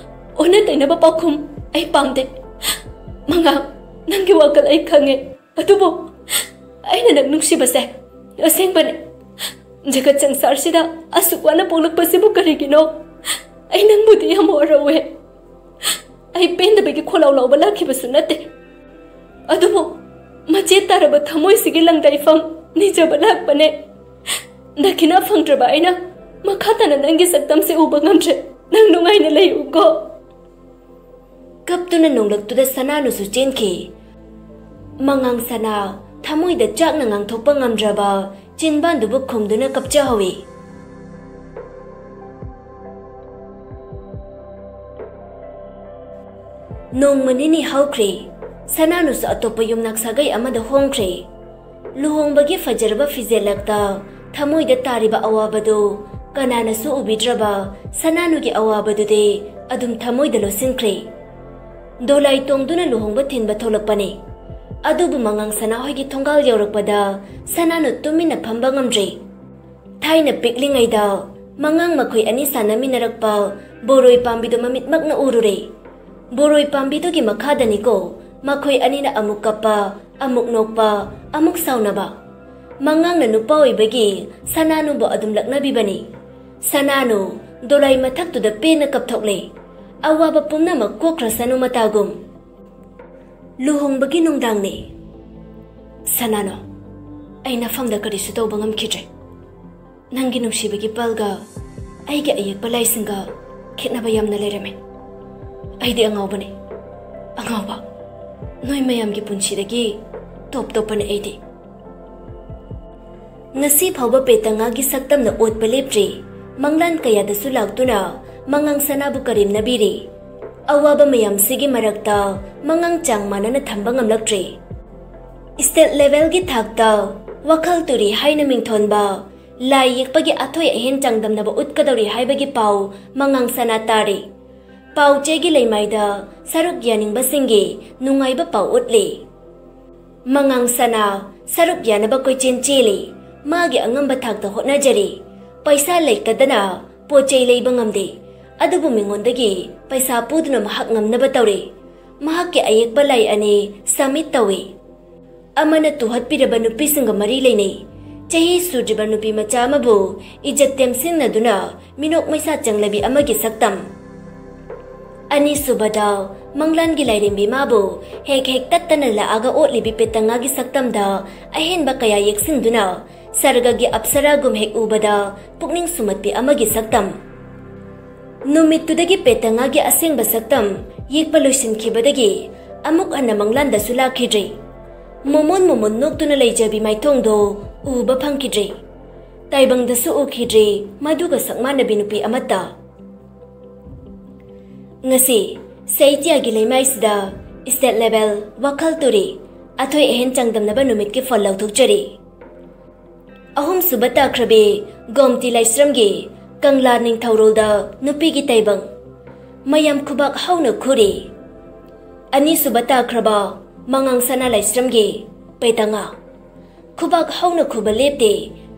ꯑꯣꯟꯅ ꯇꯩꯅꯕ ꯄꯥꯎꯈꯨꯝ ꯑꯩ ꯄꯥꯝꯗꯦ꯫ ꯃꯉꯥꯡ, ꯅꯪꯒꯤ ꯋꯥꯈꯜ ꯑꯩ ꯈꯪꯉꯦ꯫ ꯑꯗꯨꯕꯨ ꯑꯩꯅ ꯅꯪ ꯅꯨꯡꯁꯤꯕꯁꯦ ꯑꯁꯦꯡꯕꯅꯦ꯫ ꯖꯒꯠ ꯁꯪꯁꯥꯔꯁꯤꯗ ꯑꯁꯨꯛ ꯋꯥꯅ ꯄꯣꯛꯂꯛꯄꯁꯤꯕꯨ ꯀꯔꯤꯒꯤꯅꯣ? ꯑꯩ ꯅꯪꯕꯨꯗꯤ ꯌꯥꯝ ꯋꯥꯔꯧꯋꯦ꯫" ꯑꯩ ꯄꯦꯟꯗꯕꯒꯤ ꯈꯣꯜꯂꯥꯎ ꯂꯥꯎꯕ ꯂꯥꯛꯈꯤꯕꯁꯨ ꯅꯠꯇꯦ꯫ ꯑꯗꯨꯕꯨ ꯃꯆꯦꯠ ꯇꯥꯔꯕ ꯊꯃꯣꯏꯁꯤꯒꯤ ꯂꯪꯗꯥꯏꯐꯝ ꯅꯤꯖꯕ ꯂꯥꯛꯄꯅꯦ꯫ ꯗꯈꯤꯅꯥ ꯐꯪꯗ꯭ꯔꯕ ꯑꯩꯅ ꯃꯈꯥ ꯇꯥꯅ ꯅꯪꯒꯤ ꯁꯛꯇꯝꯁꯦ ꯎꯕ ꯉꯝꯗ꯭ꯔꯦ꯫ ꯅꯪ ꯅꯨꯡꯉꯥꯏꯅ ꯂꯩꯌꯨꯀꯣ꯫ ꯀꯞꯇꯨꯅ ꯅꯣꯡꯂꯛꯇꯨꯗ ꯁꯅꯥꯅꯨꯁꯨ ꯆꯦꯟꯈꯤ꯫ ꯃꯉꯥꯡ ꯁꯅꯥ ꯊꯃꯣꯏꯗ ꯆꯥꯛꯅ ꯉꯥꯡꯊꯣꯛꯄ ꯉꯝꯗ꯭ꯔꯕ ꯆꯤꯟꯕꯥꯟꯗꯨꯕꯨ ꯈꯨꯝꯗꯨꯅ ꯀꯞꯆꯍꯧꯏ꯫ ꯅꯣꯡꯃ ꯅꯤꯅꯤ ꯍꯧꯈ꯭ꯔꯦ꯫ ꯁꯅꯥꯅꯨꯁꯨ ꯑꯇꯣꯞꯄ ꯌꯨꯝꯅꯥꯛ ꯁꯥꯒꯩ ꯑꯃꯗ ꯍꯣꯡꯈ꯭ꯔꯦ꯫ ꯂꯨꯍꯣꯡꯕꯒꯤ ꯐꯖꯔꯕ ꯐꯤꯖꯦꯜꯂꯛꯇ ꯊꯃꯣꯏꯗ ꯇꯥꯔꯤꯕ ꯑꯋꯥꯕꯗꯨ ꯀꯅꯥꯅꯁꯨ ꯎꯕꯤꯗ꯭ꯔꯕ ꯁꯅꯥꯅꯨꯒꯤ ꯑꯋꯥꯕꯗꯨꯗꯤ ꯑꯗꯨꯝ ꯊꯃꯣꯏꯗ ꯂꯣꯠꯁꯤꯟꯈ꯭ꯔꯦ꯫ ꯗꯣꯂꯥꯏ ꯇꯣꯡꯗꯨꯅ ꯂꯨꯍꯣꯡꯕ ꯊꯤꯟꯕ ꯊꯣꯛꯂꯛꯄꯅꯤ꯫ ꯑꯗꯨꯕꯨ ꯃꯉꯥꯡ ꯁꯅꯥꯍꯣꯏꯒꯤ ꯊꯣꯡꯒꯥꯜ ꯌꯧꯔꯛꯄꯗ ꯁꯅꯥꯅꯨ ꯇꯨꯃꯤꯟꯅ ꯐꯝꯕ ꯉꯝꯗ꯭ꯔꯦ꯫ ꯊꯥꯏꯅ ꯄꯤꯛꯂꯤꯉꯩꯗ ꯃꯉꯥꯡ ꯃꯈꯣꯏ ꯑꯅꯤ ꯁꯥꯟꯅꯃꯤꯟꯅꯔꯛꯄ ꯕꯣꯔꯣꯏ ꯄꯥꯝꯕꯤꯗꯨ ꯃꯃꯤꯠꯃꯛꯅ ꯎꯔꯨꯔꯦ꯫ ꯕꯣꯔꯣꯏ ꯄꯥꯝꯕꯤꯗꯨꯒꯤ ꯃꯈꯥꯗꯅꯤꯀꯣ ꯃꯈꯣꯏ ꯑꯅꯤꯅ ꯑꯃꯨꯛ ꯀꯞꯄ, ꯑꯃꯨꯛ ꯅꯣꯛꯄ, ꯑꯃꯨꯛ ꯁꯥꯎꯅꯕ꯫ ꯃꯉꯥꯡꯅ ꯅꯨꯄꯥ ꯑꯣꯏꯕꯒꯤ ꯁꯅꯥꯅꯨꯕꯨ ꯑꯗꯨꯝ ꯂꯛꯅꯕꯤꯕꯅꯤ꯫ ꯁꯅꯥꯅꯨ ꯗꯣꯂꯥꯏ ꯃꯊꯛꯇꯨꯗ ꯄꯦꯟꯅ ꯀꯞꯊꯣꯛꯂꯦ꯫ ꯑꯋꯥꯕ ꯄꯨꯝꯅꯃꯛ ꯀꯣꯛꯈ꯭ꯔꯁꯅꯨ ꯃꯇꯥꯒꯨꯝ꯫ ꯂꯨꯍꯣꯡꯕꯒꯤ ꯅꯨꯡꯗꯥꯡꯅꯤ꯫ ꯁꯅꯥꯅꯣ, ꯑꯩ ꯅꯐꯝꯗ ꯀꯔꯤꯁꯨ ꯇꯧꯕ ꯉꯝꯈꯤꯗ꯭ꯔꯦ꯫ ꯅꯪꯒꯤ ꯅꯨꯡꯁꯤꯕꯒꯤ ꯄꯜꯒ ꯑꯩꯒꯤ ꯑꯌꯦꯛꯄ ꯂꯥꯏꯁꯤꯡꯒ ꯈꯦꯠꯅꯕ ꯌꯥꯝꯅ ꯂꯩꯔꯝꯃꯤ꯫ ꯑꯩꯗꯤ ꯑꯉꯥꯎꯕꯅꯤ, ꯑꯉꯥꯎꯕ꯫ ꯅꯣꯏ ꯃꯌꯥꯝꯒꯤ ꯄꯨꯟꯁꯤꯗꯒꯤ ꯇꯣꯞ ꯇꯣꯞꯄꯅꯤ ꯑꯩꯗꯤ꯫ ꯉꯁꯤ ꯐꯥꯎꯕ ꯄꯦꯇꯉꯥꯒꯤ ꯁꯛꯇꯝꯅ ꯑꯣꯠꯄ ꯂꯦꯞꯇ꯭ꯔꯤ꯫ ꯃꯪꯂꯥꯟ ꯀꯌꯥꯗꯁꯨ ꯂꯥꯛꯇꯨꯅ ꯃꯉꯥꯡ ꯁꯅꯥꯕꯨ ꯀꯔꯦꯝꯅꯕꯤꯔꯤ꯫ ꯑꯋꯥꯕ ꯃꯌꯥꯝꯁꯤꯒꯤ ꯃꯔꯛꯇ ꯃꯉꯥꯡ ꯆꯥꯡ ꯃꯥꯟꯅꯅ ꯊꯝꯕ ꯉꯝꯂꯛꯇ꯭ꯔꯦ꯫ State levelꯒꯤ ꯊꯥꯛꯇ ꯋꯥꯈꯜ ꯇꯨꯔꯤ ꯍꯥꯏꯅ ꯃꯤꯡꯊꯣꯟꯕ ꯂꯥꯏ ꯌꯦꯛꯄꯒꯤ ꯑꯊꯣꯏ ꯑꯍꯦꯟ ꯆꯥꯡꯗꯝꯅꯕ ꯎꯠꯀꯗꯧꯔꯤ ꯍꯥꯏꯕꯒꯤ ꯄꯥꯎ ꯃꯉꯥꯡ ꯁꯅꯥ ꯇꯥꯔꯤ꯫ ꯄꯥꯎ ꯆꯦꯒꯤ ꯂꯩꯃꯥꯏꯗ ꯁꯔꯨꯛ ꯌꯥꯅꯤꯡꯕꯁꯤꯡꯒꯤ ꯅꯨꯡꯉꯥꯏꯕ ꯄꯥꯎ ꯎꯠꯂꯤ꯫ ꯃꯉꯥꯡ ꯁꯅꯥ ꯁꯔꯨꯛ ꯌꯥꯅꯕ ꯀꯣꯏꯆꯦꯟ ꯆꯦꯜꯂꯤ꯫ ꯃꯥꯒꯤ ꯑꯉꯝꯕ ꯊꯥꯛꯇ ꯍꯣꯠꯅꯖꯔꯤ꯫ ꯄꯩꯁꯥ ꯂꯩꯇꯗꯅ ꯄꯣꯠ ꯆꯩ ꯂꯩꯕ ꯉꯝꯗꯦ꯫ ꯑꯗꯨꯕꯨ ꯃꯤꯉꯣꯟꯗꯒꯤ ꯄꯩꯁꯥ ꯄꯨꯗꯨꯅ ꯃꯍꯥꯛ ꯉꯝꯅꯕ ꯇꯧꯔꯤ꯫ ꯃꯍꯥꯛꯀꯤ ꯑꯌꯦꯛꯄ ꯂꯥꯏ ꯑꯅꯤ submit ꯇꯧꯏ꯫ ꯑꯃꯅ ꯇꯨꯍꯠꯄꯤꯔꯕ ꯅꯨꯄꯤꯁꯤꯡꯒ ꯃꯔꯤ ꯂꯩꯅꯩ꯫ ꯆꯍꯤ ꯁꯨꯗ꯭ꯔꯤꯕ ꯅꯨꯄꯤ ꯃꯆꯥ ꯑꯃꯕꯨ ꯏꯖꯠ ꯇꯦꯝꯁꯤꯟꯅꯗꯨꯅ ꯃꯤꯅꯣꯛ ꯃꯩꯁꯥ ꯆꯪꯂꯕꯤ ꯑꯃꯒꯤ ꯁꯛꯇꯝ꯫ ꯑꯅꯤꯁꯨꯕꯗ, ꯃꯪꯂꯥꯟꯒꯤ ꯂꯥꯏꯔꯦꯝꯕꯤ ꯃꯥꯕꯨ ꯍꯦꯛ ꯍꯦꯛ ꯇꯠꯇꯅ ꯂꯥꯛꯑꯒ ꯑꯣꯠꯂꯤꯕꯤ ꯄꯦꯇꯪꯉꯥꯒꯤ ꯁꯛꯇꯝꯗ ꯑꯍꯦꯟꯕ ꯀꯌꯥ ꯌꯦꯛꯁꯤꯟꯗꯨꯅ ꯁꯔꯒꯒꯤ ꯑꯞꯁꯔꯥꯒꯨꯝ ꯍꯦꯛ ꯎꯕꯗ ꯄꯨꯛꯅꯤꯡ ꯁꯨꯝꯍꯠꯄꯤ ꯑꯃꯒꯤ ꯁꯛꯇꯝ꯫ ꯅꯨꯃꯤꯠꯇꯨꯗꯒꯤ ꯄꯦꯇꯪꯉꯥꯒꯤ ꯑꯁꯦꯡꯕ ꯁꯛꯇꯝ ꯌꯦꯛꯄ ꯂꯣꯏꯁꯤꯟꯈꯤꯕꯗꯒꯤ ꯑꯃꯨꯛ ꯍꯟꯅ ꯃꯪꯂꯥꯟꯗꯁꯨ ꯂꯥꯛꯈꯤꯗ꯭ꯔꯦ꯫ ꯃꯣꯃꯣꯟ ꯃꯣꯃꯣꯟ ꯅꯣꯛꯇꯨꯅ ꯂꯩꯖꯕꯤ ꯃꯥꯏꯊꯣꯡꯗꯣ ꯎꯕ ꯐꯪꯈꯤꯗ꯭ꯔꯦ꯫ ꯇꯥꯏꯕꯪꯗꯁꯨ ꯎꯈꯤꯗ꯭ꯔꯦ ꯃꯗꯨꯒ ꯁꯛꯃꯥꯟꯅꯕꯤ ꯅꯨꯄꯤ ꯑꯃꯠꯇ꯫ ꯉꯁꯤ ꯁꯥꯍꯤꯇ꯭ꯌꯒꯤ ꯂꯩꯃꯥꯏꯁꯤꯗ state level ꯋꯥꯈꯜ ꯇꯨꯔꯤ ꯑꯊꯣꯏ ꯑꯍꯦꯟ ꯆꯥꯡꯗꯝꯅꯕ ꯅꯨꯃꯤꯠꯀꯤ ꯐꯜ ꯂꯥꯎꯊꯣꯛꯆꯔꯤ꯫ ꯑꯍꯨꯝꯁꯨꯕ ꯇꯥꯈ꯭ꯔꯕꯤ ꯒꯣꯝꯇꯤ ꯂꯥꯏꯁ꯭ꯔꯝꯒꯤ ꯀꯪꯂꯥ ꯅꯤꯡꯊꯧꯔꯣꯜꯗ ꯅꯨꯄꯤꯒꯤ ꯇꯥꯏꯕꯪ꯫ ꯃꯌꯥꯝ ꯈꯨꯕꯥꯛ ꯍꯧꯅ ꯈꯨꯔꯤ꯫ ꯑꯅꯤꯁꯨꯕ ꯇꯥꯈ꯭ꯔꯕ ꯃꯉꯥꯡ ꯁꯅꯥ ꯂꯥꯏꯁ꯭ꯔꯝꯒꯤ ꯄꯦꯇꯪꯉꯥ꯫ ꯈꯨꯕꯥꯛ ꯍꯧꯅ ꯈꯨꯕ ꯂꯦꯞꯇꯦ꯫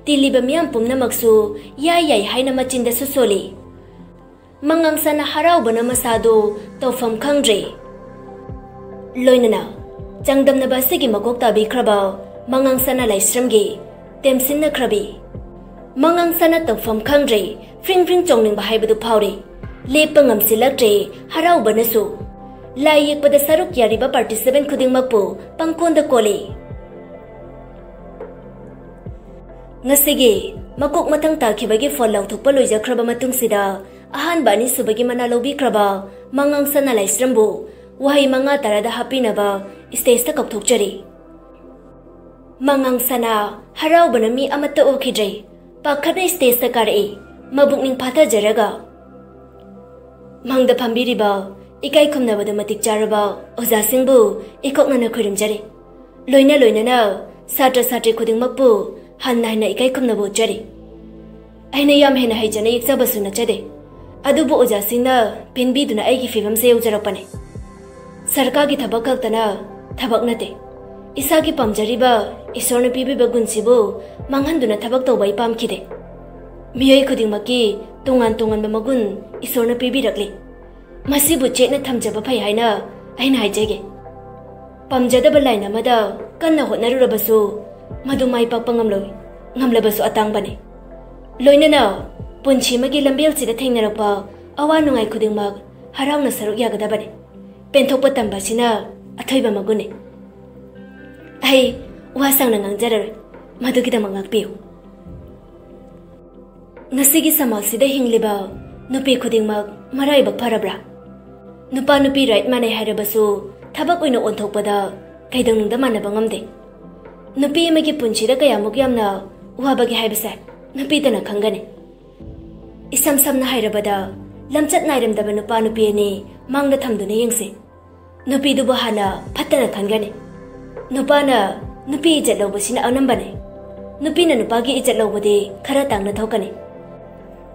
ꯇꯤꯜꯂꯤꯕ ꯃꯤꯌꯥꯝ ꯄꯨꯝꯅꯃꯛꯁꯨ ꯌꯥꯏ ꯌꯥꯏ ꯍꯥꯏꯅ ꯃꯆꯤꯟꯗꯁꯨ ꯁꯣꯜꯂꯤ꯫ ꯃꯉꯥꯡ ꯁꯅꯥ ꯍꯔꯥꯎꯕꯅ ꯃꯁꯥꯗꯨ ꯇꯧꯐꯝ ꯈꯪꯗ꯭ꯔꯦ꯫ ꯂꯣꯏꯅꯅ ꯆꯥꯡꯗꯝꯅꯕ ꯑꯁꯤꯒꯤ ꯃꯀꯣꯛ ꯇꯥꯕꯤꯈ꯭ꯔꯕ ꯃꯉꯥꯡ ꯁꯅꯥ ꯂꯥꯏꯁ꯭ꯔꯝꯒꯤ ꯇꯦꯝꯁꯤꯟꯅꯈ꯭ꯔꯕꯤ꯫ ꯃꯉꯥꯡ ꯁꯅꯥ ꯇꯧꯐꯝ ꯈꯪꯗ꯭ꯔꯦ, ꯐ꯭ꯔꯤꯡ ꯐ꯭ꯔꯤꯡ ꯆꯣꯡꯅꯤꯡꯕ ꯍꯥꯏꯕꯗꯨ ꯐꯥꯎꯔꯦ꯫ ꯂꯦꯞꯄ ꯉꯝꯁꯤꯜꯂꯛꯇ꯭ꯔꯦ ꯍꯔꯥꯎꯕꯅꯁꯨ꯫ ꯂꯥꯏ ꯌꯦꯛꯄꯗ ꯁꯔꯨꯛ ꯌꯥꯔꯤꯕ participant ꯈꯨꯗꯤꯡꯃꯛꯄꯨ ꯄꯪꯀꯣꯟꯗ ꯀꯣꯜꯂꯤ꯫ ꯉꯁꯤꯒꯤ ꯃꯀꯣꯛ ꯃꯊꯪ ꯇꯥꯈꯤꯕꯒꯤ ꯐꯣꯟ ꯂꯥꯎꯊꯣꯛꯄ ꯂꯣꯏꯖꯈ꯭ꯔꯕ ꯃꯇꯨꯡꯁꯤꯗ, ꯑꯍꯥꯟꯕ ꯑꯅꯤꯁꯨꯕꯒꯤ ꯃꯅꯥ ꯂꯧꯕꯤꯈ꯭ꯔꯕ ꯃꯉꯥꯡ ꯁꯅꯥ ꯂꯥꯏꯁ꯭ꯔꯝꯕꯨ ꯋꯥꯍꯩ ꯃꯉꯥ ꯇꯔꯥꯗ ꯍꯥꯞꯄꯤꯅꯕ stageꯇ ꯀꯧꯊꯣꯛꯆꯔꯤ꯫ ꯃꯉꯥꯡ ꯁꯅꯥ ꯍꯔꯥꯎꯕꯅ ꯃꯤ ꯑꯃꯠꯇ ꯎꯈꯤꯗ꯭ꯔꯦ꯫ ꯄꯥꯈꯠꯅ stageꯇ ꯀꯥꯔꯛꯏ, ꯃꯕꯨꯛꯅꯤꯡ ꯐꯥꯊꯖꯔꯒ꯫ ꯃꯥꯡꯗ ꯐꯝꯕꯤꯔꯤꯕ ꯏꯀꯥꯏ ꯈꯨꯝꯅꯕꯗ ꯃꯇꯤꯛ ꯆꯥꯔꯕ ꯑꯣꯖꯥꯁꯤꯡꯕꯨ ꯏꯀꯣꯛꯅꯅ ꯈꯨꯔꯨꯝꯖꯔꯤ꯫ ꯂꯣꯏꯅ ꯂꯣꯏꯅꯅ ꯁꯥꯇ꯭ꯔ ꯁꯥꯇ꯭ꯔꯤ ꯈꯨꯗꯤꯡꯃꯛꯄꯨ ꯍꯟꯅ ꯍꯟꯅ ꯏꯀꯥꯏ ꯈꯨꯝꯅꯕ ꯎꯠꯆꯔꯤ꯫ ꯑꯩꯅ ꯌꯥꯝ ꯍꯦꯟꯅ ꯍꯩꯖꯅ ꯌꯦꯛꯆꯕꯁꯨ ꯅꯠꯆꯗꯦ, ꯑꯗꯨꯕꯨ ꯑꯣꯖꯥꯁꯤꯡꯅ ꯄꯦꯟꯕꯤꯗꯨꯅ ꯑꯩꯒꯤ ꯐꯤꯕꯝꯁꯦ ꯌꯧꯖꯔꯛꯄꯅꯦ꯫ ꯁꯔꯀꯥꯔꯒꯤ ꯊꯕꯛ ꯈꯛꯇꯅ ꯊꯕꯛ ꯅꯠꯇꯦ꯫ ꯏꯁꯥꯒꯤ ꯄꯥꯝꯖꯔꯤꯕ ꯏꯁꯣꯔꯅ ꯄꯤꯕꯤꯕ ꯒꯨꯟꯁꯤꯕꯨ ꯃꯥꯡꯍꯟꯗꯨꯅ ꯊꯕꯛ ꯇꯧꯕ ꯑꯩ ꯄꯥꯝꯈꯤꯗꯦ꯫ ꯃꯤꯑꯣꯏ ꯈꯨꯗꯤꯡꯃꯛꯀꯤ ꯇꯣꯉꯥꯟ ꯇꯣꯉꯥꯟꯕ ꯃꯒꯨꯟ ꯏꯁꯣꯔꯅ ꯄꯤꯕꯤꯔꯛꯂꯤ꯫ ꯃꯁꯤꯕꯨ ꯆꯦꯠꯅ ꯊꯝꯖꯕ ꯐꯩ ꯍꯥꯏꯅ ꯑꯩꯅ ꯍꯥꯏꯖꯒꯦ꯫ ꯄꯥꯝꯖꯗꯕ line ꯑꯃꯗ ꯀꯟꯅ ꯍꯣꯠꯅꯔꯨꯔꯕꯁꯨ ꯃꯗꯨ ꯃꯥꯏ ꯄꯥꯛꯄ ꯉꯝꯂꯣꯏ, ꯉꯝꯂꯕꯁꯨ ꯑꯇꯥꯡꯕꯅꯤ꯫ ꯂꯣꯏꯅꯅ ꯄꯨꯟꯁꯤ ꯑꯃꯒꯤ ꯂꯝꯕꯦꯜꯁꯤꯗ ꯊꯦꯡꯅꯔꯛꯄ ꯑꯋꯥ ꯅꯨꯡꯉꯥꯏ ꯈꯨꯗꯤꯡꯃꯛ ꯍꯔꯥꯎꯅ ꯁꯔꯨꯛ ꯌꯥꯒꯗꯕꯅꯤ꯫ ꯄꯦꯟꯊꯣꯛꯄ ꯇꯝꯕꯁꯤꯅ ꯑꯊꯣꯏꯕ ꯃꯒꯨꯟꯅꯤ꯫ ꯑꯩ ꯋꯥ ꯁꯥꯡꯅ ꯉꯥꯡꯖꯔꯔꯣꯏ, ꯃꯗꯨꯒꯤꯗꯃꯛ ꯉꯥꯛꯄꯤꯌꯨ꯫ ꯉꯁꯤꯒꯤ ꯁꯃꯥꯖꯁꯤꯗ ꯍꯤꯡꯂꯤꯕ ꯅꯨꯄꯤ ꯈꯨꯗꯤꯡꯃꯛ ꯃꯔꯥꯏꯕꯛ ꯐꯔꯕ꯭ꯔꯥ? ꯅꯨꯄꯥ ꯅꯨꯄꯤ ꯔꯥꯏꯠ ꯃꯥꯟꯅꯩ ꯍꯥꯏꯔꯕꯁꯨ, ꯊꯕꯛ ꯑꯣꯏꯅ ꯑꯣꯟꯊꯣꯛꯄꯗ ꯀꯩꯗꯧꯅꯨꯡꯗ ꯃꯥꯟꯅꯕ ꯉꯝꯗꯦ꯫ ꯅꯨꯄꯤ ꯑꯃꯒꯤ ꯄꯨꯟꯁꯤꯗ ꯀꯌꯥꯃꯨꯛ ꯌꯥꯝꯅ ꯋꯥꯕꯒꯦ ꯍꯥꯏꯕꯁꯦ ꯅꯨꯄꯤꯗꯅ ꯈꯪꯒꯅꯤ꯫ ꯏꯁꯝ ꯁꯝꯅ ꯍꯥꯏꯔꯕꯗ, ꯂꯝꯆꯠ ꯅꯥꯏꯔꯝꯗꯕ ꯅꯨꯄꯥ ꯅꯨꯄꯤ ꯑꯅꯤ ꯃꯥꯡꯗ ꯊꯝꯗꯨꯅ ꯌꯦꯡꯁꯤ꯫ ꯅꯨꯄꯤꯗꯨꯕꯨ ꯍꯥꯟꯅ ꯐꯠꯇꯅ ꯈꯟꯒꯅꯤ꯫ ꯅꯨꯄꯥꯅ ꯅꯨꯄꯤ ꯏꯖꯠ ꯂꯧꯕꯁꯤꯅ ꯑꯅꯝꯕꯅꯤ꯫ ꯅꯨꯄꯤꯅ ꯅꯨꯄꯥꯒꯤ ꯏꯖꯠ ꯂꯧꯕꯗꯤ ꯈꯔ ꯇꯥꯡꯅ ꯊꯣꯛꯀꯅꯤ꯫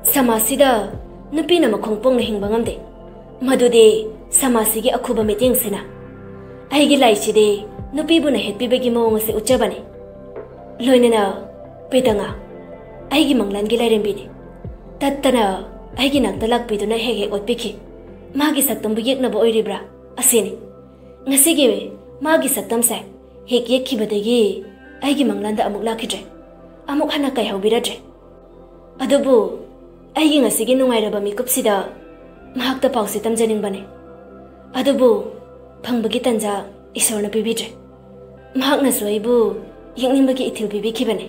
ꯁꯃꯥꯖꯁꯤꯗ ꯅꯨꯄꯤꯅ ꯃꯈꯣꯡ ꯄꯣꯡꯅ ꯍꯤꯡꯕ ꯉꯝꯗꯦ꯫ ꯃꯗꯨꯗꯤ ꯁꯃꯥꯖꯁꯤꯒꯤ ꯑꯈꯨꯕ ꯃꯤꯠꯌꯦꯡꯁꯤꯅ꯫ ꯑꯩꯒꯤ ꯂꯥꯏꯁꯤꯗꯤ ꯅꯨꯄꯤꯕꯨ ꯅꯩꯍꯠꯄꯤꯕꯒꯤ ꯃꯑꯣꯡ ꯑꯁꯤ ꯎꯠꯆꯕꯅꯤ꯫ ꯂꯣꯏꯅꯅ ꯄꯦꯇꯉꯥ, ꯑꯩꯒꯤ ꯃꯪꯂꯥꯟꯒꯤ ꯂꯥꯏꯔꯦꯝꯕꯤꯅꯤ꯫ ꯇꯠꯇꯅ ꯑꯩꯒꯤ ꯅꯥꯛꯇ ꯂꯥꯛꯄꯤꯗꯨꯅ ꯍꯦꯛ ꯍꯦꯛ ꯑꯣꯠꯄꯤꯈꯤ꯫ ꯃꯥꯒꯤ ꯁꯛꯇꯝꯕꯨ ꯌꯦꯛꯅꯕ ꯑꯣꯏꯔꯤꯕ꯭ꯔꯥ? ꯑꯁꯤꯅꯤ꯫ ꯉꯁꯤꯒꯤ ꯃꯥꯒꯤ ꯁꯛꯇꯝꯁꯦ ꯍꯦꯛ ꯌꯦꯛꯈꯤꯕꯗꯒꯤ ꯑꯩꯒꯤ ꯃꯪꯂꯥꯟꯗ ꯑꯃꯨꯛ ꯂꯥꯛꯈꯤꯗ꯭ꯔꯦ꯫ ꯑꯃꯨꯛ ꯍꯟꯅ ꯀꯥꯏꯍꯧꯕꯤꯔꯗ꯭ꯔꯦ꯫ ꯑꯗꯨꯕꯨ ꯑꯩꯒꯤ ꯉꯁꯤꯒꯤ ꯅꯨꯡꯉꯥꯏꯔꯕ ꯃꯤꯀꯨꯞꯁꯤꯗ ꯃꯍꯥꯛꯇ ꯄꯥꯎꯁꯦ ꯇꯝꯖꯅꯤꯡꯕꯅꯦ꯫ ꯑꯗꯨꯕꯨ ꯐꯪꯕꯒꯤ ꯇꯟꯖꯥ ꯏꯁꯣꯔꯅ ꯄꯤꯕꯤꯗ꯭ꯔꯦ꯫ ꯃꯍꯥꯛꯅꯁꯨ ꯑꯩꯕꯨ ꯌꯦꯛꯅꯤꯡꯕꯒꯤ ꯏꯊꯤꯜ ꯄꯤꯕꯤꯈꯤꯕꯅꯦ꯫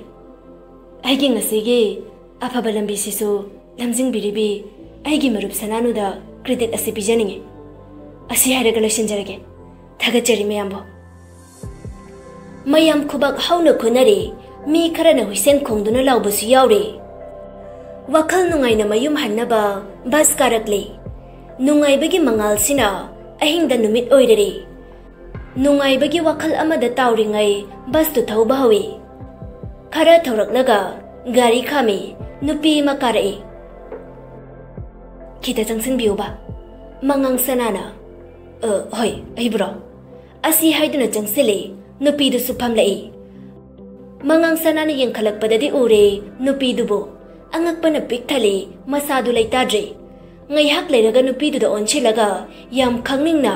ꯑꯩꯒꯤ ꯉꯁꯤꯒꯤ ꯑꯐꯕ ꯂꯝꯕꯤꯁꯤꯁꯨ ꯂꯝꯖꯤꯡꯕꯤꯔꯤꯕꯤ ꯑꯩꯒꯤ ꯃꯔꯨꯞ ꯁꯅꯥꯅꯨꯗ ꯀ꯭ꯔꯦꯗꯤꯠ ꯑꯁꯤ ꯄꯤꯖꯅꯤꯡꯉꯤ꯫ ꯑꯁꯤ ꯍꯥꯏꯔꯒ ꯂꯣꯏꯁꯤꯟꯖꯔꯒꯦ꯫ ꯊꯥꯒꯠꯆꯔꯤ ꯃꯌꯥꯝꯕꯨ꯫ ꯃꯌꯥꯝ ꯈꯨꯕꯥꯛ ꯍꯧꯅ ꯈꯨꯅꯔꯦ꯫ ꯃꯤ ꯈꯔꯅ ꯍꯨꯏꯁꯦꯟ ꯈꯣꯡꯗꯨꯅ ꯂꯥꯎꯕꯁꯨ ꯌꯥꯎꯔꯦ꯫ ꯋꯥꯈꯜ ꯅꯨꯡꯉꯥꯏꯅ ꯃꯌꯨꯝ ꯍꯟꯅꯕ ꯕꯁ ꯀꯥꯔꯛꯂꯦ꯫ ꯅꯨꯡꯉꯥꯏꯕꯒꯤ ꯃꯉꯥꯜꯁꯤꯅ ꯑꯍꯤꯡꯗ ꯅꯨꯃꯤꯠ ꯑꯣꯏꯔꯔꯦ꯫ ꯅꯨꯡꯉꯥꯏꯕꯒꯤ ꯋꯥꯈꯜ ꯑꯃꯗ ꯇꯥꯎꯔꯤꯉꯩ ꯕꯁꯇꯨ ꯊꯧꯕ ꯍꯧꯏ꯫ ꯈꯔ ꯊꯧꯔꯛꯂꯒ ꯒꯥꯔꯤ ꯈꯥꯝꯃꯤ꯫ ꯅꯨꯄꯤ ꯑꯃ ꯀꯥꯔꯛꯏ꯫ "ꯈꯤꯇ ꯆꯪꯁꯤꯟꯕꯤꯌꯨꯕ, ꯃꯉꯥꯡ ꯁꯅꯥꯅ꯫" "ꯑ, ꯍꯣꯏ, ꯑꯩꯕꯨꯔꯣ?" ꯑꯁꯤ ꯍꯥꯏꯗꯨꯅ ꯆꯪꯁꯤꯜꯂꯤ꯫ ꯅꯨꯄꯤꯗꯨꯁꯨ ꯐꯝꯂꯛꯏ꯫ ꯃꯉꯥꯡ ꯁꯅꯥꯅ ꯌꯦꯡꯈꯠꯂꯛꯄꯗꯗꯤ ꯎꯔꯦ ꯅꯨꯄꯤꯗꯨꯕꯨ꯫ ꯑꯉꯛꯄꯅ ꯄꯤꯛ ꯊꯜꯂꯤ, ꯃꯁꯥꯗꯨ ꯂꯩꯇꯥꯗ꯭ꯔꯦ꯫ ꯉꯥꯏꯍꯥꯛ ꯂꯩꯔꯒ ꯅꯨꯄꯤꯗꯨꯗ ꯑꯣꯟꯁꯤꯜꯂꯒ ꯌꯥꯝ ꯈꯪꯅꯤꯡꯅ,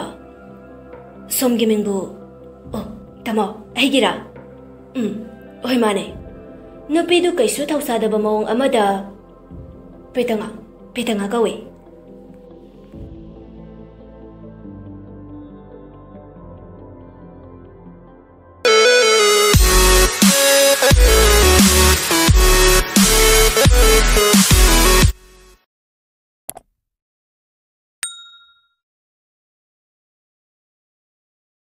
"ꯁꯣꯝꯒꯤ ꯃꯤꯡꯕꯨ?" "ꯑꯣ, ꯇꯥꯃꯣ, ꯑꯩꯒꯤꯔꯥ?" "ꯎꯝ, ꯍꯣꯏ, ꯃꯥꯅꯦ꯫" ꯅꯨꯄꯤꯗꯨ ꯀꯩꯁꯨ ꯊꯧꯁꯥꯗꯕ ꯃꯑꯣꯡ ꯑꯃꯗ, "ꯄꯦꯇꯉꯥ, ꯄꯦꯇꯉꯥ ꯀꯧꯏ꯫"